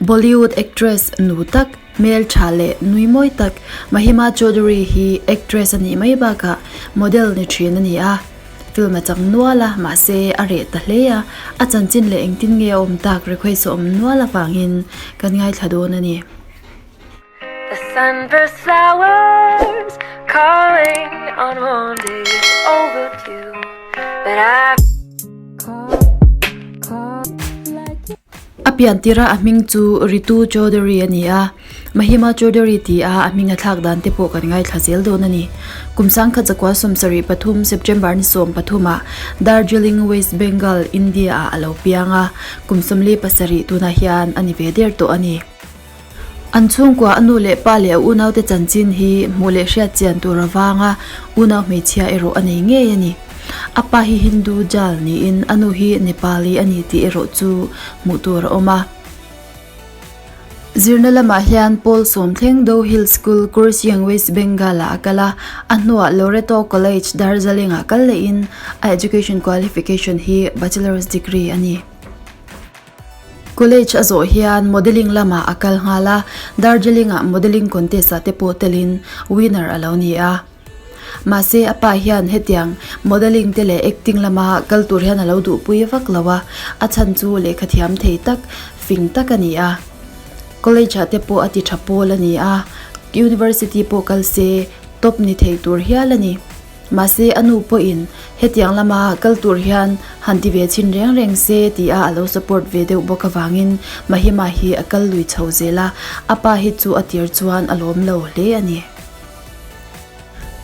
Bollywood actress nu tak, hmeltha leh nui mawi tak Mahima Chaudhary hi actress a nih mai bakah model ni thin a ni a. Film a chang nual a, mahse a reh ta hle a, a chanchin leh engtin nge a awm tak request a awm nual avangin kan ngaithla dawn a ni. The sunburst flowers calling on one day it's overdue But I A pian tira a hming chu Ritu Chaudhary a ni a, Mahima Chaudhary ti a a hming a thlak dan te pawh kan ngaithla zel dawn a ni. Kum sangkhat zakua 73 September ni 13 ah Darjeeling, West Bengal, India ah a lo piang a, kum 47 tunah hian a ni ve der tawh a ni. An chhungkua a nu leh pa leh a unaute chanchin hi hmuh leh hriat chian tur avanga unau hmeichhia erawh a nei ngei a ni. A pa hi Hindu Jal niin a nu hi Nepali a ni tih erawh chu hmuh tur a awm a. Zirna lamah hian Paul Sawmthleng Do Hill School, Kurseong, West Bengal ah a kal a, a hnuah Loreto College, Darjeeling ah kal lehin a education qualification hi Bachelor's degree a ni. College a zawh hian modelling lamah a kal nghal a, Darjeeling-ah modelling contest-ah te pawh telin winner a lo ni a. Mahse a pa hian hetiang modelling te leh acting lama kal tur hian a lo duhpui vak lo a, a chhan chu lehkha thiam thei tak, fing tak a ni a. College-ah te pawh a ti tha pawl a ni a, University pawh kal se top ni thei tur hial a ni. Mahse a nu pawhin hetiang lama kal tur hian han ti ve chhin reng reng se tia a lo support ve deuh bawk avangin Mahima hi a kal lui chho zel a, a pa hi chu a tir chuan a lawm lo hle a ni.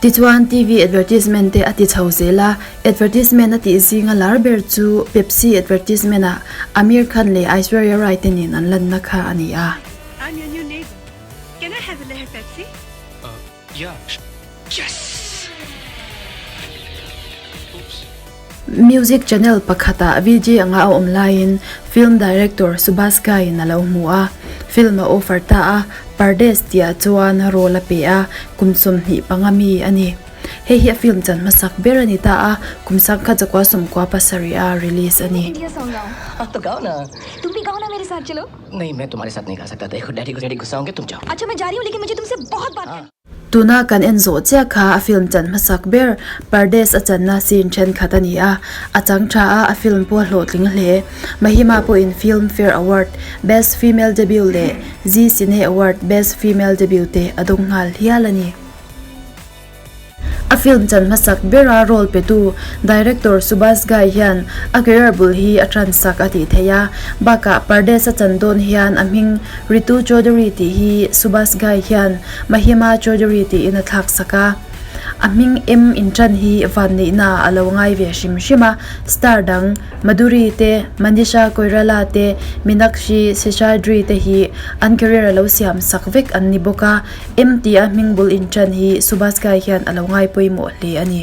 Tichuan TV advertisement te a ti chho zel a, advertisement a tih zinga lar ber chu Pepsi advertisement ah Aamir Khan leh Aishwarya Rai te nen an lanna kha a ni a. I'm your new neighbor. Can I have a Leher Pepsi? Yeah. Yes! Oops. Music channel pakhatah VJ anga a awm laiin film director Subhas Ghai-in a lo hmu a, film a offer ta a, Pardes tihah chuan role a pe a, kum 25 mi a ni. Hei hi a film chan hmasak ber a ni ta a, kum 1997 a release a ni. India song गाओ हाँ तो गाओ ना तुम भी गाओ ना मेरे साथ चलो नहीं मैं तुम्हारे साथ नहीं गा सकता देखो डैडी को डैडी गुस्सा होंगे तुम जाओ अच्छा मैं जा रही हूँ लेकिन मुझे तुमसे बहुत बात करनी Tuna kan en zawh chiah kha a film chan hmasak ber Pardes a channa scene thenkhat a ni a, a chang tha a, a film pawh a hlawhtling hle. Mahima pawhin Filmfare Award, Best Female Debut leh Zee Cine Award, Best Female Debut te a dawng nghal hial a ni. A film chan hmasak bera role petu director Subhash Ghai hian a career bul hi a tan sak a tih theih a, bakah Pardes a chan dawn hian a hming Ritu Chaudhary tih hi Subhash Ghai hian Mahima Chaudhary tiin a thlak sak a. A hming em intan hi vanneihna a lo ngai ve hrim hrim a, star dang Madhuri te, Manisha Koirala te, Meenakshi Seshadri te hi an career a lo siam sak vek an ni bawk a, Em tia hming bul inṭan hi Subhas Ghai hian a lo ngai pawimawh hle a ni.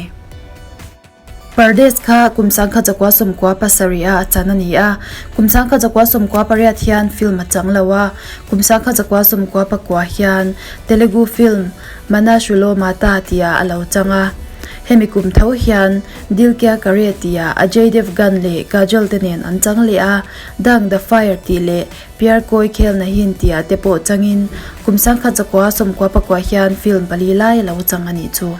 Pardes kha kum 1997 a a chan a ni a, kum 1998 hian film a chang lo a, kum 1999 hian Telugu film Manashulo Mata tia a lo chang a. Hemi kum tho hian Dil Kya Kare tia Ajay Devgan leh Kajol te nen an chang leh a, Dang The Fire tih leh Pyar Koi Khel Nahin tih ah te pawh changin kum 1994 hian film pali lai a lo chang a nih chu.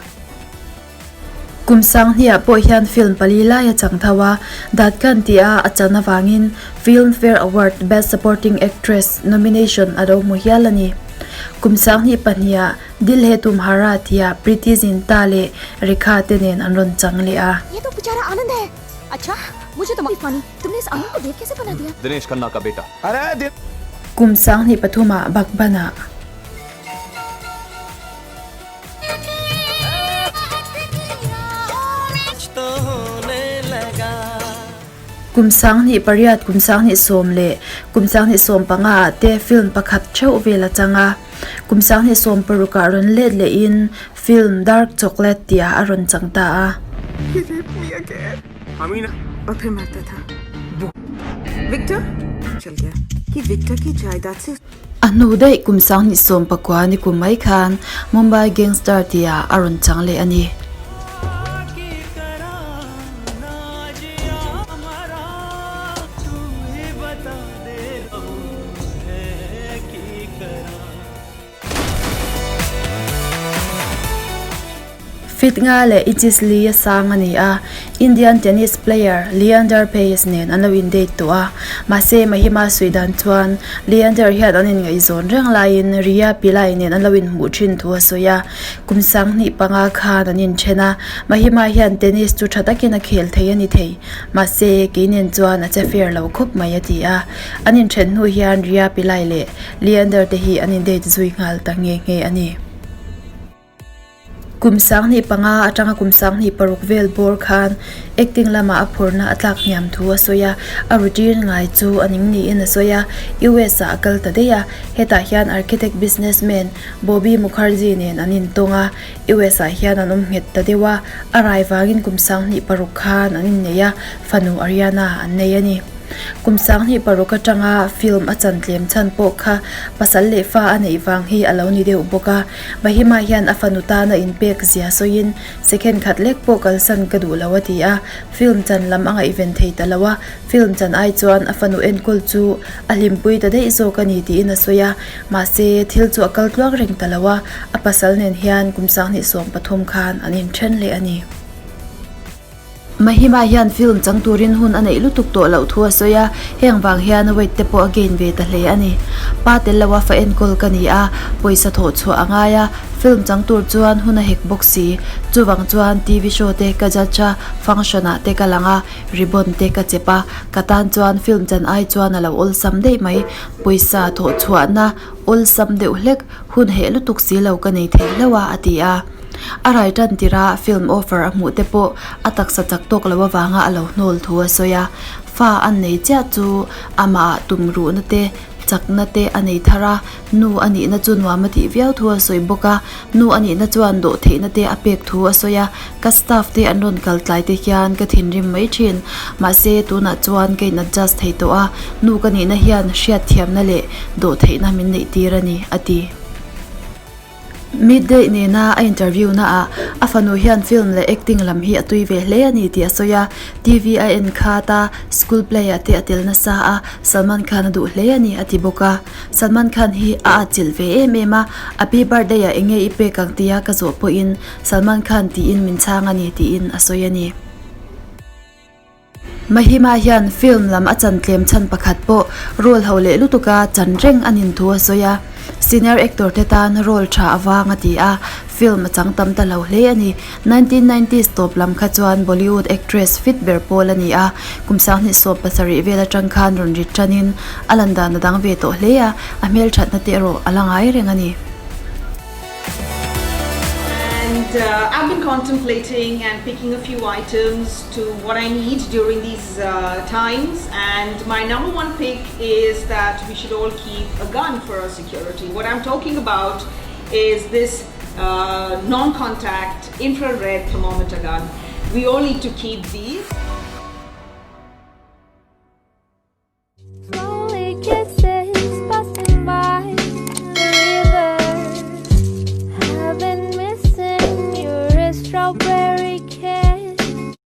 Kum sanghniah pawh hian film pali lai a chang tho a, Datkan tih a a chan avangin Filmfare Award Best Supporting Actress nomination a lo hmu hial a ni. Kum sanghnih pahniha Dil Hai Tumhara tih ah Preity Zinta leh Rekha te nen an rawn chang leh a. Ye to bechara Anand hai. Acha, mujhe to funny. Tumne is Anand ko dev kaise bana diya? Dinesh Khanna ka beta. Are din. Kum 23 ah Baghban ah. Kum 28, kum 20 leh kum 2015 ah te film pakhat theuh vel a chang a. Kum 2016 ah rawn let lehin film Dark Chocolate tih ah a rawn chang ta a. He raped me again. और फिर मरता था Victor चल गया कि Victor की जायदाद से A hnu daih kum 2019 ni kum mai khan Mumbai Gangster tih ah a rawn chang leh a ni. Feet nga leh inches li a sang a ni a, Indian tennis player Leander Paes nen an lo in-date tawh a. Mahse, Mahima suih dan chuan Leander hian an inngaihzawn reng laiin Riya Pillai nen an lo inhmuh thin thu a sawi a. Kum 2005 khan an inthen a, Mahima hian tennis chu tha takin a khel thei a ni thei. Mahse, kei nen chuan a che fair lo khawp mai a ti a. An inthen hnu hian Riya Pillai leh Leander te hi an in-date zui nghal ta nghe nghe a ni. Kum 2005 atanga kum 2006 vel bawr khan acting lamah a phurna a tlak hniam thu a sawi a, a routine ngai chu a ning niin a sawi a, US ah a kal ta daih a, hetah hian architect businessman Bobby Mukherjee nen an intawng a, US ah hian an awm nghet ta deuh a, a rai vangin kum 2006 khan an innei a, fanu Ariana an nei a ni. Kum 2006 atanga film a chan tlem chhan pawh kha pasal leh fa a neih vang hi a lo ni deuh bawk a. Mahima hian a fanu tana inpek zia sawiin second khat lek pawh kalsan ka duh lo a ti a, film chan lam a ngaihven thei ta lo a, film chan ai chuan a fanu enkawl chu a hlimpui ta daih zawk a ni tiin a sawi a, mahse thil chu a kal tluang reng ta lo a, a pasal nen hian kum 2013 khan an inthen leh a ni. Mahima hian film chang turin hun a neih lutuk tawh loh thu a sawi a, heng vang hian weight te pawh a gain ve ta hle a ni. Pa tel loa fa enkawl ka ni a, pawisa thawh chhuah a ngai a, film chang tur chuan hun a hek bawk si. Chuvang chuan TV show te ka judge a, function ah te ka lang a, ribbon te ka chep a, ka tan chuan film chan ai chuan a lo awlsam daih mai. Pawisa thawh chhuahna awlsam deuh hlek hun heh lutuk si lo ka nei thei hlauh a, a ti a. A rai tan tirh a film offer a hmuh te pawh a taksa chak tawk lo avanga a lo hnawl thu a sawi a. Fa an nei chiah chu amah ah tum ruhna te, chakna te a nei thar a, nu a nihna chu nuam a tih viau thu a sawi bawk a. Nu a nihna chuan dawh theihna te a pek thu a sawi a, ka staff te an rawn kal tlai te hian ka thinrim mai thin. Mahse tunah chuan ka in adjust thei tawh a, nu ka nihna hian hriatthiamna leh dawh theihna min neih tir a ni, a ti. Midday nena a interview na ah a fanu hian film leh acting lam hi a tui ve hle a ni tih a sawi a, TV a en khat a, school play ah te a tel nasa a, Salman Khan a duh hle a ni a ti bawk a. Salman Khan hi a atchilh ve em em a, a pi birthday ah enge i pek ang tia ka zawh pawhin Salman Khan tiin min chhang a ni tiin a sawi a ni. Mahima hian film lam a chan tlem chhan pakhat pawh role ho leh lutuka chan reng a nin thu a sawi a, senior actor te tan role tha avang a ti a, film a chang tam ta lo hle a ni. 1990s tawp lam kha chuan Bollywood actress fit ber pawl a ni a, kum 2017 vel atang khan rawn rit tanin a lan dan a dang ve tawh hle a, a hmelthatna te erawh a la ngai reng a ni. And uh, I've been contemplating and picking a few items to what I need during these uh, times. And my number one pick is that we should all keep a gun for our security. What I'm talking about is this uh, non-contact infrared thermometer gun. We all need to keep these.